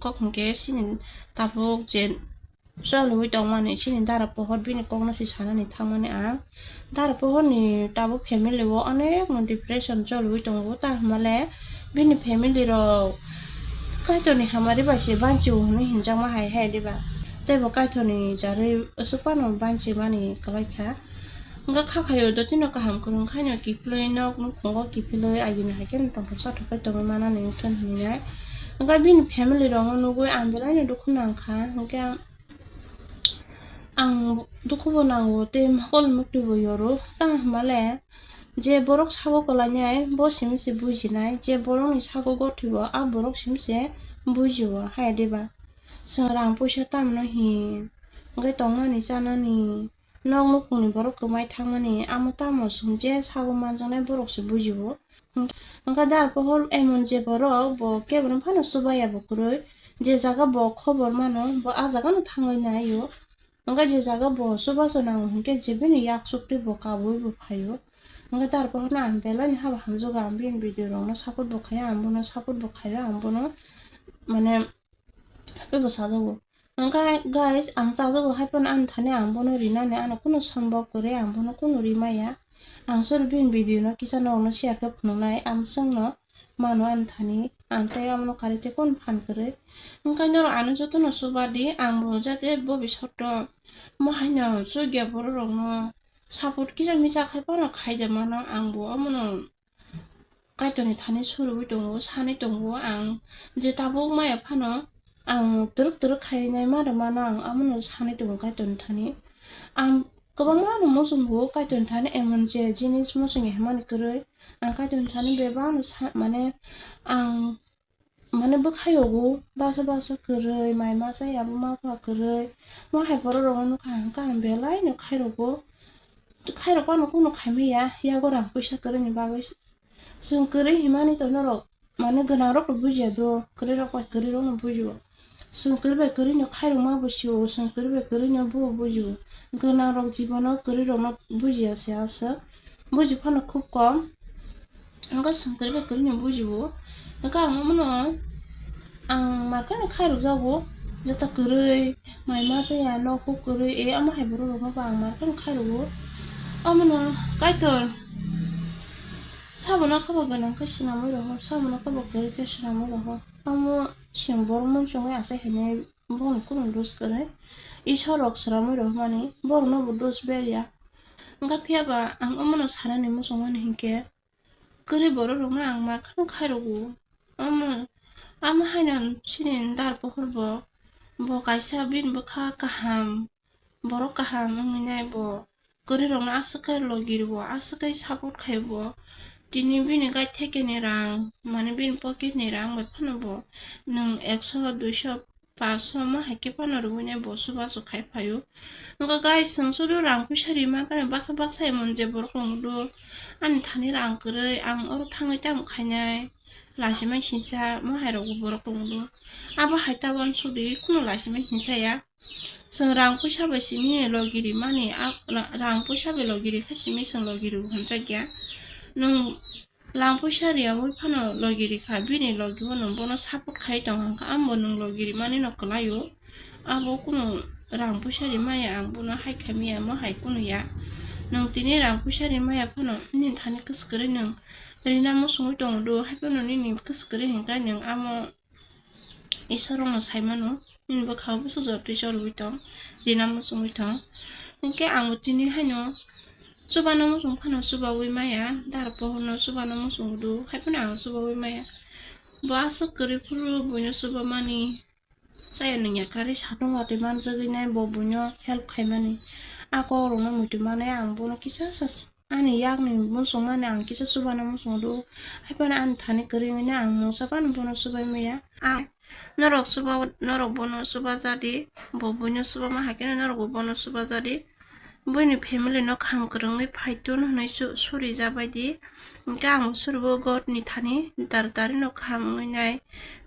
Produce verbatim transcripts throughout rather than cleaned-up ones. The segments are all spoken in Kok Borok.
kok hinkhe chini tabuk je choliwi tongmani chini dara pohor bini kokno se sanani thangmani ang. Dara pohorni tabuk family o onek no depression choliwi tongo, ta hwnmale bini family rok Kaitorni hamari bai se banchi o hwnwi hinjakma hai hai diba? Teibo Kaitorni jarwi aswk phano banchimani kwlai kha. Wngkha kha khaio dotino kaham kwrwng khaino kiphilwi nok nukhungo kiphilwi agini hai kheno tongthok sathok khe tongwi manani wngthun hwnwi nai. Wngkha bini family rokno nugwi ang belaino dukhu nangkha, hwnkhe ang dukhubo nango tei mokol muktwibo yoro. Ta hwnmale je borok sago kwlainai bo simi se bujinai, je borokni sago gothibo a borok simi se bujio hai diba? Chwng rang puisa tamno hin, wngkhe tongmani chanani, nok nukhungni borok kwmai thangmani, amo tamo chwng je sago manjaknai borok se bujio. Wngkha dara pohor emon je borok bo kebono phano chubaya bo kwrwi, je jaga bo khobor mano bo a jagano thangwi naio. Wngkha je jaga bo chubachu nango hinkhe je bini yak chuktwi bo kabui bo phaio. Wngkha dara pohorno ang belaini haba hamjakgo, ang bini video rokno support bo khaio, ang bono support bo khaio, ang bono mane teibo sajago. Wngkha guys, ang chajago hai phano ani thani ang bono rinani ano kunu sombok kwrwi, ang bono kunu rimaya. Ang sori bini video no kisa norokno share khe phunuknai, ang chwngno mano ani thani, ang tei omono karwi tei kunu phan kwrwi. Wngkha norok ano jotono chuba di, ang bo jate bobisot o mo haino chukya borok rokno support kisa misa khai phano khai de mano, ang bo omono Kaitorni thani suriwi tongo, sanwi tongo ang je tabuk maya phano ang twrwk twrwk khai nai ma rwmano ang amono sanwi tongo Kaitorni thani. Ang kwbangma no muchungo Kaitorni thani emon je jinis muchungya hwnmani kwrwi ang Kaitorni thani bebak no sa-, mane ang mane bwkhayogo baksa baksa kwrwi, mai ma chaya, buma bupha kwrwi, mo hai borok rokno nukha hwnkhe ang belai no khairokgo. Khairok phano kunu khaimaya, yago rang puisa kwrwini bagwi chwng kwrwi himani to norok mane gwnang rok rok bujiya do, kwrwi rok bai kwrwi rok no bujio. Chwng kwrwi bai kwrwi no khairok ma busio, chwng kwrwi bai kwrwi no bo bujio. Gwnang rok jibono kwrwi rok no bujiya se aswk, buji phano khub kom. Wngkha chwng kwrwi bai kwrwi no bujibo. Wngkha ang omono ang markano khairok jago, jota kwrwi, mai ma chaya, nok huk kwrwi, e omo hai borok rokno bo ang markano khairokgo. Omono Kaitor sabono khe bo gwnang khe swnamwi rohor, sabono khe bo kwrwi khe swnamwi rohor. Omo chwng borok muchungwi achai hinwi bono kunu dos kwrwi. Isor rok swnamwi rohormani borokno bo dos berya. Wngkha phiya ba ang omono sanani muchungmani hinkhe kwrwi borok rokno ang markano khairokgo. Omo, amo haino chini dar pohor bo, bo kaisa bini bwkha kaham, borok kaham wngwi nai bo. Kwrwi rokno aswk khe logi rwo, aswk khe support khai bo. Tini bini gai thekeni rang, mane bini pocket ni rang bai phano bo nwng ekso, duiso, paso ma hai khe phano rwui nai bo chubachu khai phaio. Wngkha guys, chwng sudu rang puisa rima khe baksa baksa emon je borok tongo do. Ani thani rang kwrwi, ang oro thangwi tamo khainai. Lachi mai sinsa ma hai rok bo borok tongo do. Abo hai ta uansuk di, kunu lachi mai sinsa ya. Chwng rang puisa bai simi logi rimani, a, ra-, rang puisa bai logi rikha simi chwng logi rw hwnjak ya. Nwng rang puisa riyaui phano logi rikha, bini logi o nwng bono support khai tong hwnkha, amo nwng logi rimani no kwlai o. Abo kunu rang puisa rimaya, ang bono hai khaimaya, mo hai kunu ya. Nwng tini rang puisa rimaya phano nini thani kwswk kwrwi nwng rina muchungwi tongo do, hai phano nini kwswk kwrwi hwnkhe nwng amo Isor rokno sai mano, nini bwkha o bwswk jotoi chorwi tong, rina muchungwi tong. Hinkhe ang bo tini haino chubano muchung phano chubaui maya, dar pohorno chubano muchungo do, hai phano ang chubaui maya. Bo aswk kwrwi phuru buino chubamani, chaya nungya karwi satung watwi manjagwi nai bo buino help khaimani. A kok rokno muitu manwi ang bono kisa sa Ani yakni muchungmani ang kisa chubana muchungo do, hai phano ani thani kwrwi wngwi ang mungsa phano bono chubai maya. Ang norok chuba, norok bono chuba jadi, bo buino chubama hai kheno norokbo bono chuba jadi. Buini family no kaham kwrwngwi phai tun hwnwi su-, suri jabai di. Hinkhe ang suribo God ni thani dar dari no kaham wngwi nai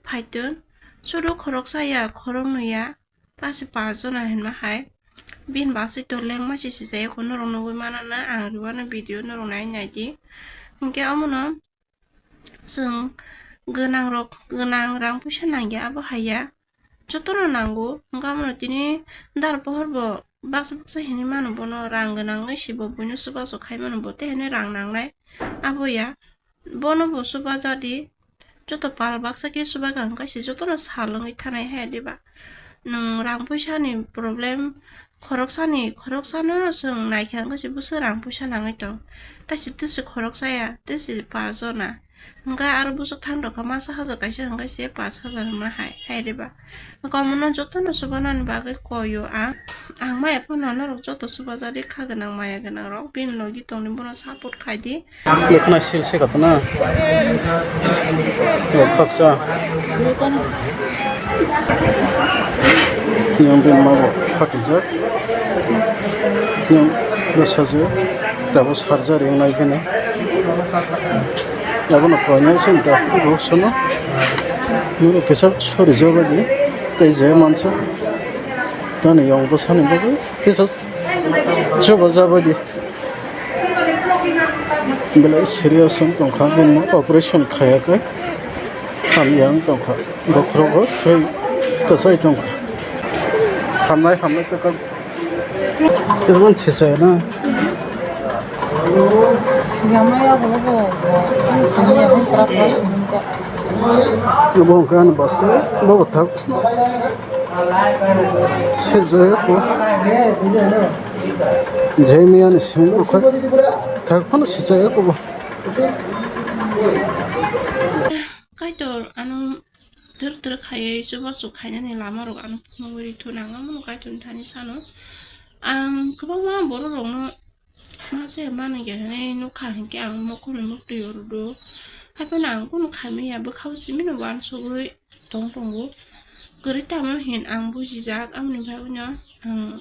phai tun. Sudu khoroksa ya, khoroknwi ya. Tasi paanch jona hinma hai. Bini basui to lengma si si jaya kho norok nugui mano na ang rwmano video norok nai nai di. Hinkhe omono chwng gwnang rok, gwnang rang puisa nangya abo haiya. jotono nango, hwnkhe abono tini dar pohor bo baksa baksa hinwi mano, bono rang gwnang wngwi se bo buino chubachu khai mano, bo tei hinwi rang nangnai abo ya. Bono bo chubajadi, joto pal baksa khe chubagwng wngkha se jotono sal wngwi thanai hai diba? Nwng rang puisani problem, khoroksani, khoroksano chwng naikha wngkha se bwswk rang puisa nangwi tong, tei se twi se khoroksa ya, twi se paanch jona. Hwnkhe aro bwswk thang rwkha masa hajar kaisa hwnkhe se paanch hajar hwnma hai, hai diba? Hwnkhe omono jotono chubanani bagwi koi o ang. Ang maya phano norok joto chubajadi kha gwnang maya gwnang rok bini logi tongni bono support khai di. Nukna sil se katana. Baksa. Yang bin mago phatijak. Yang bwsajwk. Tabuk surgery wngnai bini. Abono koinai se da, bo sono. Nuro kisa sori jabadi, tei je mansa. Tani yong bwsani bagwi kisa chuba jabadi. Belai serious wng tongkha, bini operation khaiya khe hamya wng tongkha. Bokhorogo thwi kwchai tongkha. Hamnai, hamnai tongkha. Tebon se chaya na. Sijakmaya bo bo bo. Ani yakung pura pura sini ta. Bo hwnkhe ani bwsai bo bo thak. Se jaya ko. Jai miya ni simi bo khai. Thak phano se chaya ko bo. Kaitor ano twrwk twrwk khaiwi chubachu khainani lamarok ano phunugwi rithwna ang omono Kaitorni thani sano. Ang kwbangma bororokno ma se manwi khe hinwi nukha hinkhe ang mokhorni muktwi orodo. Haiphano ang kunu khaimaya bwkhao simino uansugwi tong tongo. Kwrwi tamo hin ang bujijak, aboni bagwino ang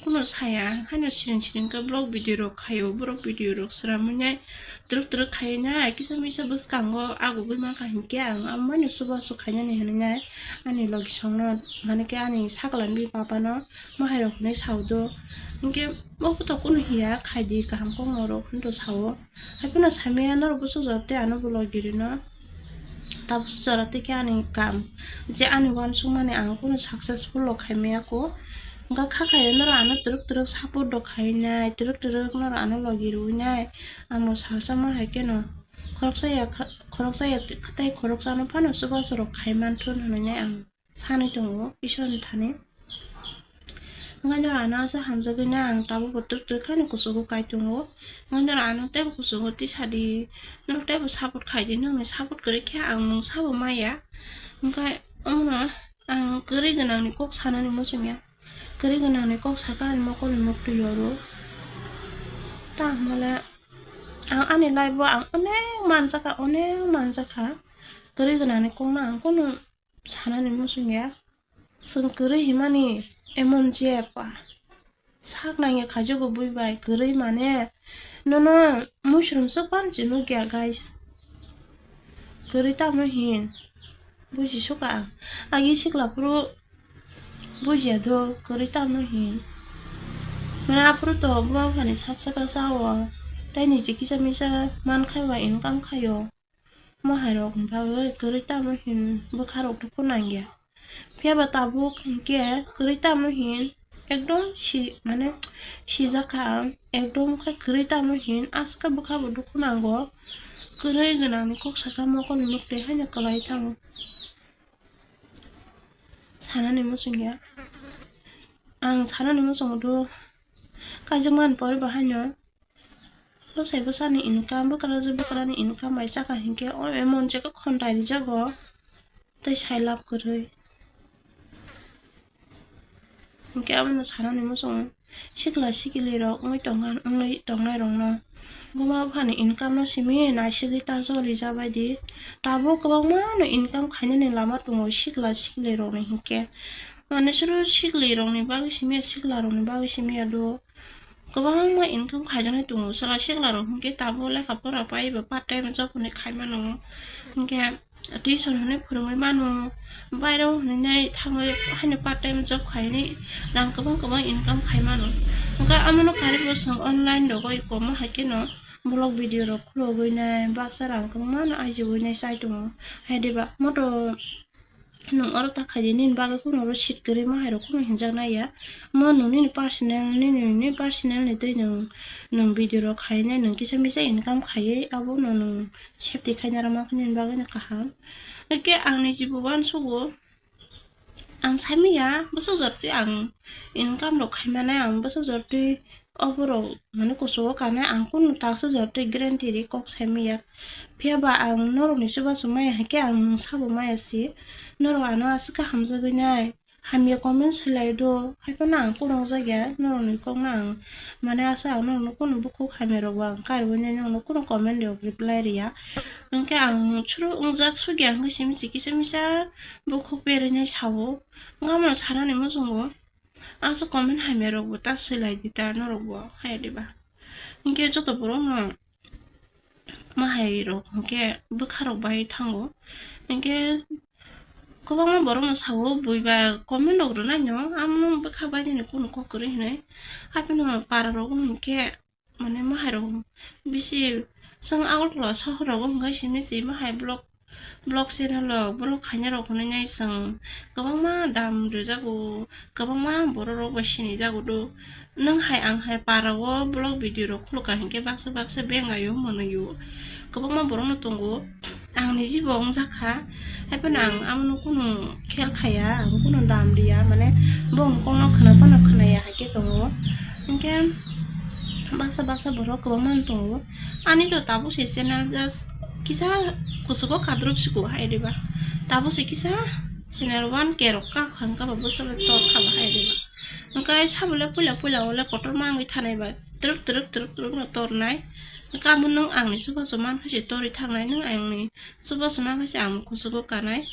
Kuno saya haino siring siring khe vlog video rok khaio, borok video rok sramwi nai twrwk twrwk khaiwi nai kisa misa bwskango agugwi mankha hinkhe ang amo mani chubachu khainani hinwi nai ani logisongno, mane khe ani sakla ni bipapano mahairok hinwi saodo. Hinkhe obo to kunu hiya khaidi kaham kokno rok hinwi sao. Haiphano samaya norok bwswk jora tei ano vlog girino. Tabuk jora tei khe ani kam je ani uansukmani ang kunu successful rok khaimaya kho. Hwnkha kha khaio norok ano twrwk twrwk support rok khainai, twrwk twrwk norok ano logi rwinai. Amo salsa ma hai kheno khoroksa ya, khoroksa ya tei khoroksa no phano chubachu rok khai manthun hinwi ang sanwi tongo Isorni thani. Hwnkhe norok ano asa hamjagwi nai ang tabuk bo twrwk twrwk khe ani kuchugo kai tongo. Hwnkhe norok ano teibo kuchugo tisa di, norok teibo support khai di, nokni support kwrwi khe ang mungsa bo maya. Hwnkhe omono ang kwrwi gwnangni kok sanani muchungya. Kwrwi gwnangni kok sakha ani mokolni muktwi oro. Ta hwnmale ang ani life o ang onek manjakha, onek manjakha. Kwrwi gwnangni kokno ang kunu sanani muchungya. Chwng kwrwi himani emon je pa. Sak nangya khaijago bui bai kwrwi mane. Nono muisrum swk pan se nukya guys. Kwrwi tamo hin. Buji suka ang. Agi sikla phuru bujiya do kwrwi tamo hin. Mane aphuru to buma buphani sak saka sao. Tei niji kisa misa man khai ba income khaio. Mahairok ni bagwi kwrwi tamo hin bwkharok dukhu nangya. Phiya ba tabuk hinkhe kwrwi tamo hin ekdom si, mane sijakha ang, ekdom khe kwrwi tamo hin aska bwkha bo dukhu nango. Kwrwi gwnangni kok sakha mokolni muktwi haino kwlai thango. Sanani muchungya. Ang sanani muchungo do kaijakmani pore bo haino bwsai bwsani income, bwkra je bwkrani income bai chakha hinkhe o emon je khe khonthai rijago tei sai lab kwrwi. Hinkhe abono sanani muchungo sikla sikili rok wngwi tongkha, wngwi tongnai rokno buma buphani income no simi naisigwi ta joli jabaidi. Tabuk kwbangma no income khainani lama tongo sikla sikili rokni hinkhe. Mane suru sikli rokni bagwi simi ya, sikla rokni bagwi simi ya do. Kwbangma income khaijaknai tongo. Chwla sikla rok hinkhe tabuk lekha pora pai ba part time job hinwi khai mano. Hinkhe tuition hinwi phwrwngwi mano. Baireo hinwi nai thangwi haino part time job khainwi rang kwbang kwbang income khai mano. Hinkhe amono karwi bo chwng online rogwi komo hai kheno vlog video rok khulogwi nai baksa rang kwbangma no ajiwi nai chai tongo. Hai diba moto Nwng oro ta khaidi, nini bagwi kunu oro sit kwrwi ma hai rok kunu hinjak nai ya. Mo nwng nini personal, nini, nini personal ni twi nwng, nwng video rok khai nai, nwng kisa misa income khaiwi abo no nwng safety khai narwkma khe nini bagwi no kaham. Hwnkhe ang ni jibo uansugo, ang sai manya bwswk jora twi ang income rok khai manai, ang bwswk jora twi oborok mane kuchugo kanai, ang kunu taksa jora twi guarantee ri kok sai manya. Phiya ba ang norok ni chubachu maya hai khe ang nwng sabo maya si, norok ano aswk khe hamjagwi nai. Hamya comment swlai do, hai phano ang kunu wngjak ya, norokni kokno ang, mane, asa ang norokno kunu bukhuk hamya rokbo ang karwi nai, norokno kunu comment rok reply riya. Hwnkhe ang chwrwk wngjak sugya hwnkhe simi se kisa misa bukhuk berwi nai sao, wngkha bono sanani muchungo, asa comment hamya rokbo ta swlai di ta norokbo, hai diba? Hwnkhe joto borokno ma hai rok hwnkhe bwkha rok bai thango, hwnkhe kwbangma borok no sao bui ba comment rok rwnai no, amo bwkha bai nini kunu kok kwrwi hinwi, hapheno para rogo hwnkhe mane ma hai rok bisi chwng Agartala sohor rogo hwnkhe simi se ma hai vlog, vlog channel rok vlog khaina rok hwnwi nai chwng kwbangma dam rwjago, kwbangma borok rok bai sinijago do. Nwng hai ang hai para o vlog video rok khulukha hinkhe baksa baksa bengaio mwnwio. Kwbangma borok no tongo, ang ni jibo wngjak kha, hai phano ang amo no kunu khel khaya, ang kunu dam riya, mane bongni kok no khna phano khnaya hai khe tongo. Hinkhe baksa baksa borok kwbangma no tongo, ani to tabuk se channel just kisa kuchugo kadrop siko hai diba, tabuk se kisa channel one K rok kha hwnkha ba bwswk tor kha ba hai diba. Hwnkhe sabole puila puila ole kotorma wngwi thanai ba twrwk twrwk twrwk twrwk no tornai. Hwnkhe amo nwng angni chubachu mankha se torwi thangnai, nwng angni chubachu mankha se ang kuchugo kanai.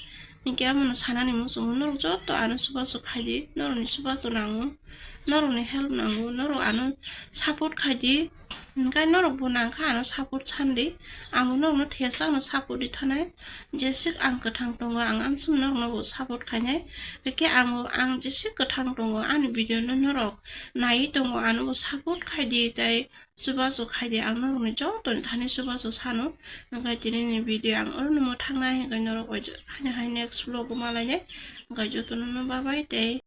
Hinkhe amo no sanani muchungo norok joto ano chubachu khaidi, norokni chubachu nango, norokni help nango, norok ano support khaidi. Hwnkhe norok bo nangkha ano support sandi, ang bo norokno thesakno support ri thanai. Jeswk ang kwthang tongo, ang amswk norokno bo support khainai. Hwnkhe ang bo, ang jeswk kwthang tongo, ani video no norok naiwi tongo, ano bo support khaidi, tei chubachu khaidi, ang norokni jotoni thani chubachu sano. Hwnkhe tinini video ang orono mwthang nai, hwnkhe norok hai hai next vlog o malainai. Hwnkhe jotono no bye bye tei.